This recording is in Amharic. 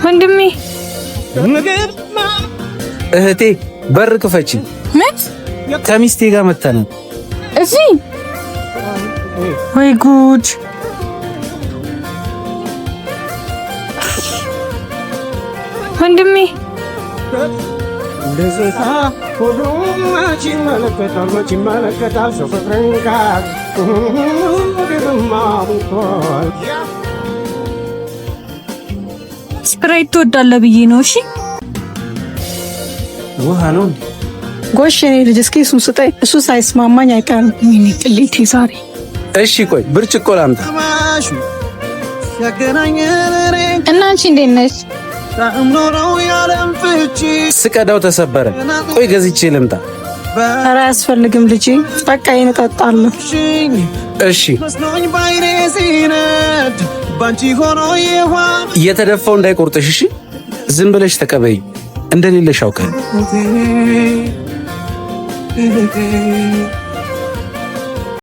ወንድሜ። እህቴ፣ በር ክፈቺ። ምን? ከሚስቴ ጋር መተናል። እዚህ? ወይ ጉድ! ወንድሜ። ስፕራይት ትወዳለህ ብዬ ነው። እሺ። ውሃ ነው እንዴ? ጎሽ የኔ ልጅ፣ እስኪ እሱን ስጠኝ። እሱ ሳይስማማኝ አይቀርም። ወይኔ ቅሌቴ ዛሬ። እሺ ቆይ ብርጭቆ ላምጣ። እና አንቺ እንዴት ነሽ? ስቀዳው ተሰበረ። ቆይ ገዝቼ ልምጣ። ኧረ አያስፈልግም ልጄ፣ በቃ ይሄን እጠጣለሁ። እሺ፣ እየተደፋው እንዳይቆርጥሽ። እሺ ዝም ብለሽ ተቀበይ። እንደሌለሽ አውቀህ።